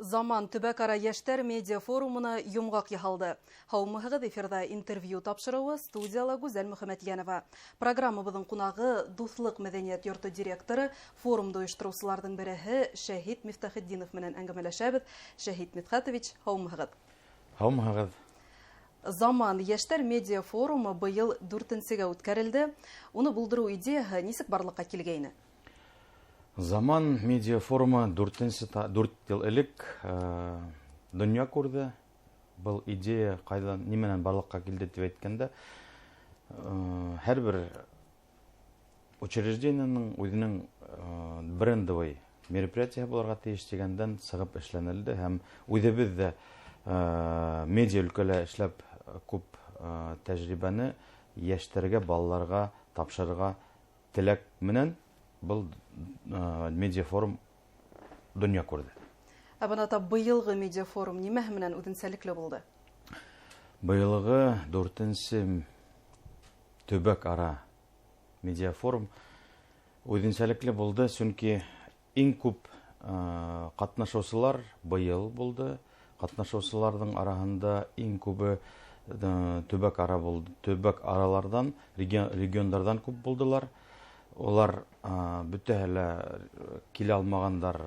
Заман төбәк-ара йәштәр медиа форумына йомғаҡ яһалды. Һаумыһығыҙ, эфирҙа «Интервью» тапшырыуы, студияла Гүзәл Мөхәмәтйәнова. Программабыҙҙың ҡунағы Дуҫлыҡ мәҙәниәт йорто директоры, форумды ойоштороусыларҙың береһе Шәһит Мифтахетдинов менән әңгәмәләшәбеҙ. Шәһит Мидхәтович, һаумыһығыҙ. Һаумыһығыҙ. Заман йәштәр медиа форумы быйыл дүртенсегә үткәрелде. Уны булдырыу идеяһы нисек барлыҡҡа килгәйне? Заман медиа форумы 4 йыл элек донъя күрҙе. Был идея ҡайҙан, нимәнән барлыҡҡа килде тип әйткәндә, һәр бер учреждениеның үҙенең брендовый мероприятие булырға тейеш тигәндән сығып эшләнелде, һәм үҙебеҙ ҙә медиа өлкәлә эшләп күп тәжрибәне йәштәргә, балаларға тапшырырға теләк менән был медиафорум донъя күрҙе. Ә бына тап быйылғы медиафорум нимәһе менән үҙенсәлекле булды? Быйылғы дүртенсе төбәк ара медиафорум үҙенсәлекле булды, сөнки иң күп ҡатнашыусылар быйыл булды. Ҡатнашыусыларҙың араһында иң күбе төбәк ара булды, төбәк араларҙан, региондарҙан күп булдылар. Улар бөтәһе лә килә алмағандар,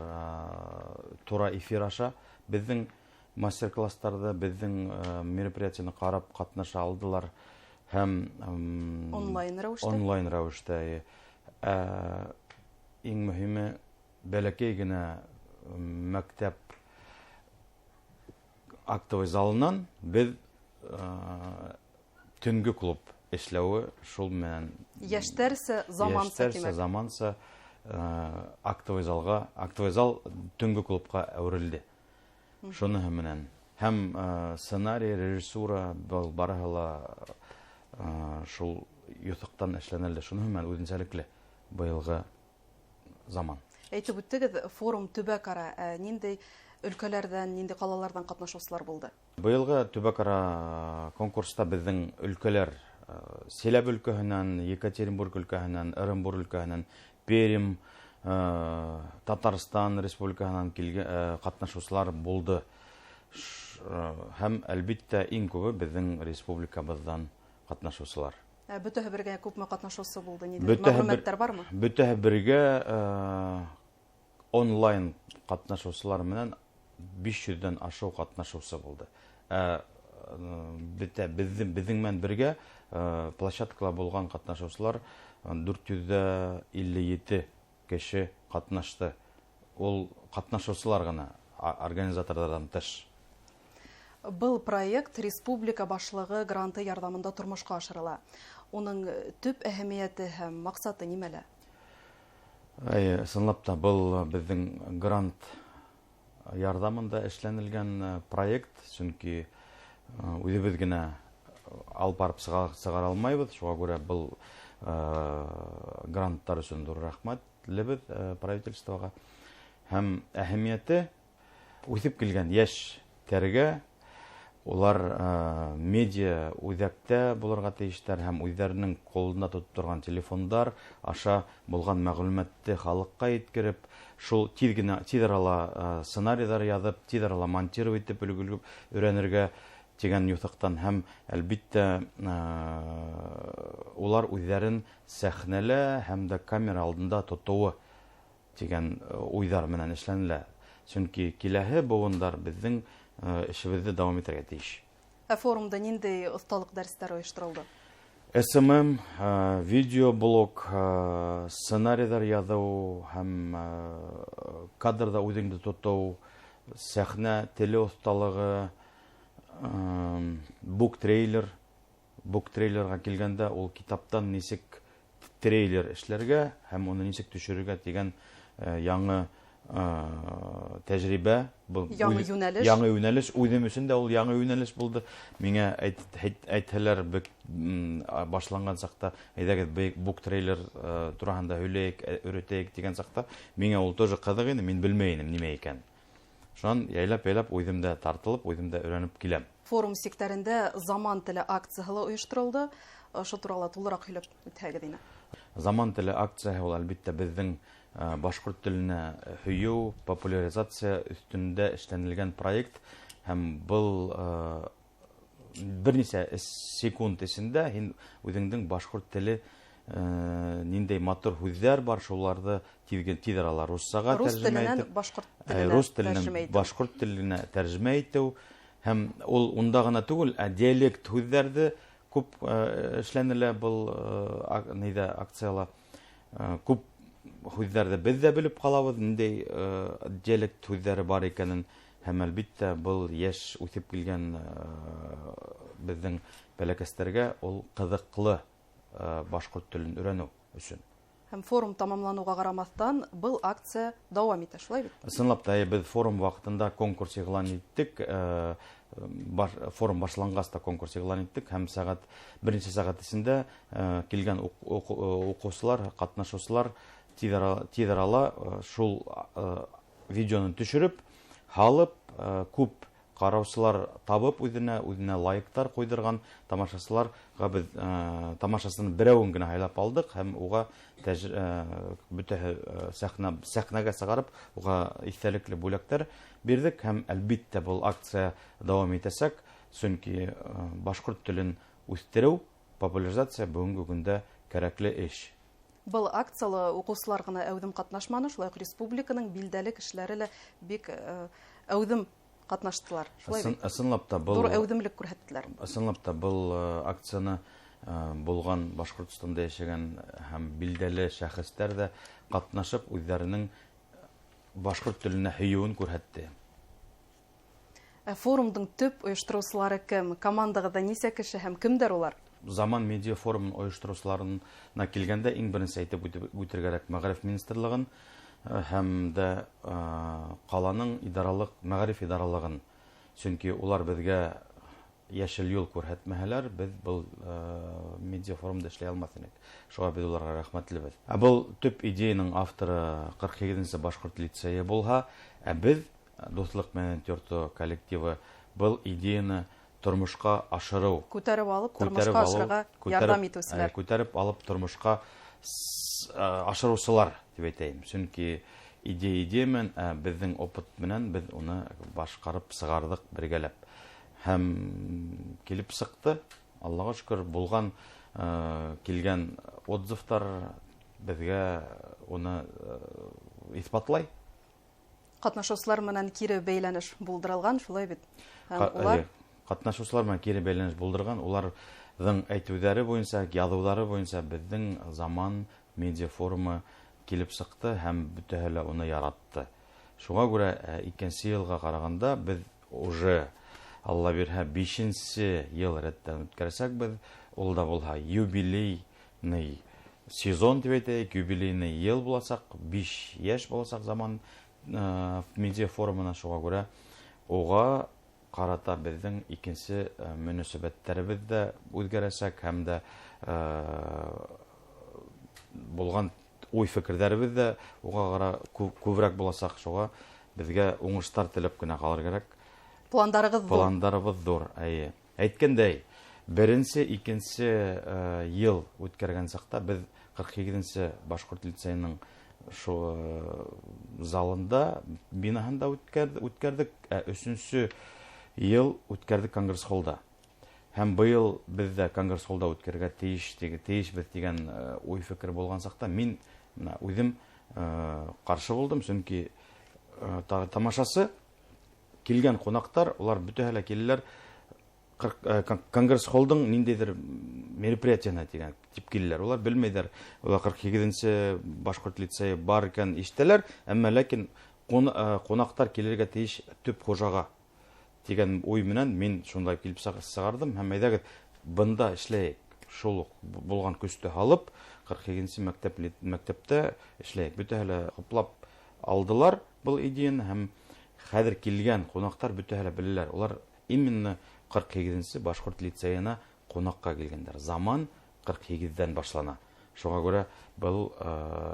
тура эфир аша беҙҙең мастер-класстарҙы, беҙҙең мероприятиены ҡарап ҡатнаша алдылар һәм онлайн рәүештә. Онлайн рәүештә. Иң мөһиме, бәләкәй генә мәктәп актовый залынан беҙ төнгө клуб эшләүе шул менән. Йәштәрсә, заманса. Йәштәрсә, заманса актовый залға, актовый зал төнгө клубҡа әүерелде. Шуныһы менән. Һәм сценарий, режиссура, был барыһы ла шул юҫыҡтан эшләнелде. Шуныһы менән үҙенсәлекле быйылғы Заман. Әйтеп үттегеҙ, форум төбәк ара, ниндәй өлкәләрҙән, ниндәй ҡалаларҙан ҡатнашыусылар булды? Быйылғы төбәк ара конкурста беҙҙең өлкәләр Силәбе өлкәһенән, Екатеринбург өлкәһенән, Ырымбур өлкәһенән, Пермь, Татарстан Республикаһынан килгән ҡатнашыусылар булды. Һәм әлбиттә иң күбе беҙҙең республикабыҙҙан ҡатнашыусылар. Ә бөтәһе бергә күпме ҡатнашыусы булды? Ниндәй мәғлүмәттәр бармы? Бөтәһе бергә онлайн ҡатнашыусылар менән 500-дән ашыу ҡатнашыусы булды. Ә бөтә беҙҙең менән бергә площадкала булған ҡатнашыусылар 457 кеше ҡатнашты. Ул ҡатнашыусылар ғына, организаторҙарҙан тыш. Был проект республика башлығы гранты ярҙамында тормошҡа ашырыла. Уның төп әһәмиәте һәм маҡсаты нимәлә? Әй, ысынлап та был беҙҙең грант ярҙамында эшләнелгән проект, сөнки үҙебеҙ генә алып барып сығара алмайбыҙ. Шуға күрә был гранттар өсөн ҙур рәхмәтлебеҙ правительствоға. Һәм әһәмиәте үҫеп килгән йәштәргә, улар медиа үҙәктә булырға тейештәр һәм үҙҙәренең ҡулында тотоп торған телефондар аша булған мәғлүмәтте халыҡҡа еткереп, шул тиҙ генә, тиҙ арала сценарийҙар яҙып, тиҙ арала монтировать итеп өлгөрөп өйрәнергә тигән юҫыҡтан, һәм әлбиттә улар үҙҙәрен сәхнәлә һәм дә камера алдында тотоуы тигән уйҙар менән эшләнелә. Сөнки киләһе быуындар беҙҙең эшебеҙҙе дауам итергә тейеш. Ә форумда ниндәй оҫталыҡ дәрестәре ойошторолдо? SMM, видеоблог, сценарийҙар яҙыу һәм кадрҙа үҙеңде тотоу, сәхнә теле оҫталығы, буктрейлер. Буктрейлерға килгәндә, ул китаптан нисек трейлер эшләргә һәм уны нисек төшөрөргә тигән яңы тәжрибә. Был Яңы йүнәлеш. Яңы йүнәлеш. Үҙем өсөн дә ул яңы йүнәлеш булды. Миңә әйтһәләр, башланған саҡта, әйҙәгеҙ, буктрейлер тураһында һөйләйек, өйрәтәйек тигән саҡта, миңә ул тоже ҡыҙыҡ ине, мин белмәй инем нимә икәнен. Шунан яйлап-яйлап үҙем дә тартылып, үҙем дә өйрәнеп киләм. Форум сиктәрендә «Заман теле» акцияһы ла ойошторолдо. Ошо турала тулыраҡ һөйләп үтһәгеҙ ине. «Заман теле» акцияһы ул, әлбиттә, беҙҙең Башҡорт теленә һөйөү, популяризация өҫтөндә эшләнелгән проект, һәм был бер нисә секунд эсендә һин үҙеңдең башҡорт теле ниндәй матур һүҙҙәр бар, шуларҙы тиҙ арала руссаға тәржемә итеп, рус теленән башҡорт теленә тәржемә итеү, һәм ул унда ғына түгел, ә диалект һүҙҙәрҙе күп эшләнелә был ниҙә акцияла. Күп һүҙҙәрҙе беҙ ҙә белеп ҡалабыҙ, ниндәй диалект һүҙҙәре бар икәнен, һәм әлбиттә был йәш үҫеп килгән беҙҙең бәләкәстәргә ул ҡыҙыҡлы башҡорт телен өйрәнеү өсөн. Һәм форум тамамланыуға ҡарамаҫтан, был акция дауам итә, шулай бит? Ысынлап та, беҙ форум ваҡытында конкурс иғлан иттек. Форум башланғас та конкурс иғлан иттек, һәм беренсе сәғәт эсендә килгән уҡыусылар, ҡатнашыусылар тиҙ арала шул видеоны төшөрөп, һалып, күп ҡараусылар табып үҙенә лайктар ҡуйҙырған тамашасыларға беҙ тамашасының берәүен генә һайлап алдыҡ, һәм уға бөтәһе сәхнәгә сығарып, уға иҫтәлекле бүләктәр бирҙек, һәм әлбиттә был акция дауам итәсәк, сөнки башҡорт телен үҫтереү, популяризация бөгөнгө көндә кәрәкле эш. Был акцияла уҡыусылар ғына әүҙем ҡатнашманы, шулай уҡ республиканың билдәле кешеләре лә бик әүҙем ҡатнаштылар. Шулай бит? Ысынлап та был ҙур әүҙемлек күрһәттеләр. Ысынлап та был акцияны булған Башҡортостанда йәшәгән һәм билдәле шәхестәр ҙә ҡатнашып, үҙҙәренең башҡорт теленә һөйөүен күрһәтте. Ә форумдың төп ойоштороусылары кем? Командағыҙҙа нисә кеше һәм кемдәр улар? Заман медиа форумын ойоштороусыларына килгәндә иң беренсе әйтеп үтергә кәрәк Мәғариф министрлығын һәм дә ҡаланың идаралыҡ, мәғариф идаралығын. Сөнки улар беҙгә йәшел юл күрһәтмәһәләр, беҙ был медиа форумда эшләй алмаҫ инек. Шуға беҙ уларға рәхмәтлебеҙ. Ә был төп идеяның авторы 48-нсе башҡорт лицейы булһа, ә беҙ Дуҫлыҡ мәҙәниәт йорто коллективы был идеяны тормошҡа ашырыу, күтәреп алып тормошҡа ашырырға ярҙам итеүселәр. Күтәреп алып тормошҡа ашырыусылар тип әйтәйем. Сөнки идея идея менән, ә беҙҙең опыт менән беҙ уны башҡарып сығарҙыҡ бергәләп. Һәм килеп сыҡты, Аллаға шөкөр, булған килгән отзывтар беҙгә уны иҫбатлай. Ҡатнашыусылар менән кире бәйләнеш булдырылған, шулай бит? Һәм улар ҡатнашыусылар менән кире бәйләнеш булдырған, уларҙың әйтеүҙәре буйынса, яҙыуҙары буйынса беҙҙең Заман медиа форумы килеп сыҡты һәм бөтәһе лә уны яратты. Шуға күрә икенсе йылға ҡарағанда беҙ уже, Алла бирһә, 5-нсе йыл рәттән үткәрәсәкбеҙ. Ул да булһа юбилейный сезон тип әйтәйек, юбилейный йыл буласаҡ, 5 йәш буласаҡ Заман медиа форумына. Шуға күрә уға ҡарата беҙҙең икенсе мөнәсәбәттәребеҙ ҙә үҙгәрәсәк, һәм дә булған уй-фекерҙәребеҙ ҙә уға ҡара күберәк буласаҡ. Шуға беҙгә уңыштар теләп кенә ҡалыр кәрәк. Пландарығыҙ ҙур. Пландарыбыҙ ҙур, эйе. Әйткәндәй, беренсе, икенсе йыл үткәргән саҡта беҙ 48-нсе башҡорт лицейының шул залында, бинаһында үткәрҙек. Ә өсөнсө йыл үткәрҙек конгресс-холда. Һәм быйыл беҙ ҙә конгресс-холда үткәрергә тейешбеҙ тигән уй-фекер булған саҡта мин бына үҙем ҡаршы булдым, сөнки тамашасы килгән ҡунаҡтар, улар бөтәһе лә киләләр конгресс-холдың ниндәйҙер мероприятиеһына тигән тип киләләр. Улар белмәйҙәр, улар 48-нсе башҡорт лицейы бар икән ишетәләр, әммә ләкин ҡунаҡтар килергә тейеш төп хужаға тигән уй менән мин шундай килеп сығарҙым һәм әйҙәгеҙ бында эшләйек, шул уҡ булған көстө һалып 48-нсе мәктәптә эшләйек. Бөтәһе лә хуплап алдылар был идеяны, һәм хәҙер килгән ҡунаҡтар бөтәһе лә беләләр. Улар именно 48-нсе башҡорт лицейына ҡунаҡҡа килгәндәр. Заман 48-ҙән башлана. Шуға күрә был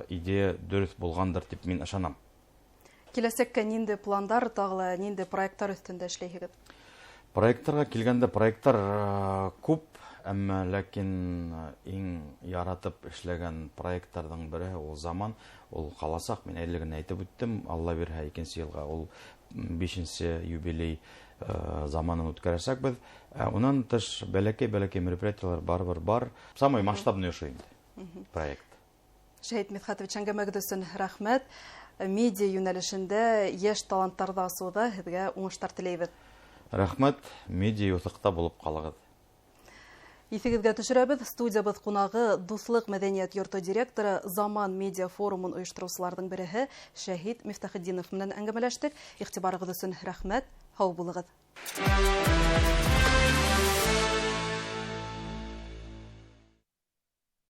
идея дөрөҫ булғандыр тип мин ышанам. Киләсәккә ниндәй пландар, тағы ла ниндәй проекттар өҫтөндә эшләйһегеҙ? Проекттарға килгәндә, проекттар күп, Әммә ләкин иң яратып эшләгән проекттарҙың береһе ул «Заман», ул ҡаласаҡ. Мин әле генә әйтеп үттем, Алла бирһә, икенсе йылға ул 5-нсе юбилей «Заманын» үткәрәсәкбеҙ. Ә унан тыш бәләкәй-бәләкәй мероприятиялар барыбер бар. Самый масштабный ошо инде проект. Шәһит Мидхәтович, әңгәмәгеҙ өсөн рәхмәт. Медиа йүнәлешендә йәш таланттарҙы асыуҙа һеҙгә уңыштар теләйбеҙ. Рәхмәт, медиа юҫыҡта булып ҡалығыҙ. Иҫегеҙгә төшөрәбеҙ, студиябыҙ ҡунағы Дуҫлыҡ мәҙәниәт йорто директоры, «Заман» медиа форумын ойоштороусыларҙың береһе Шәһит Мифтахетдинов менән әңгәмәләштек. Иғтибарығыҙ өсөн рәхмәт, һау булығыҙ.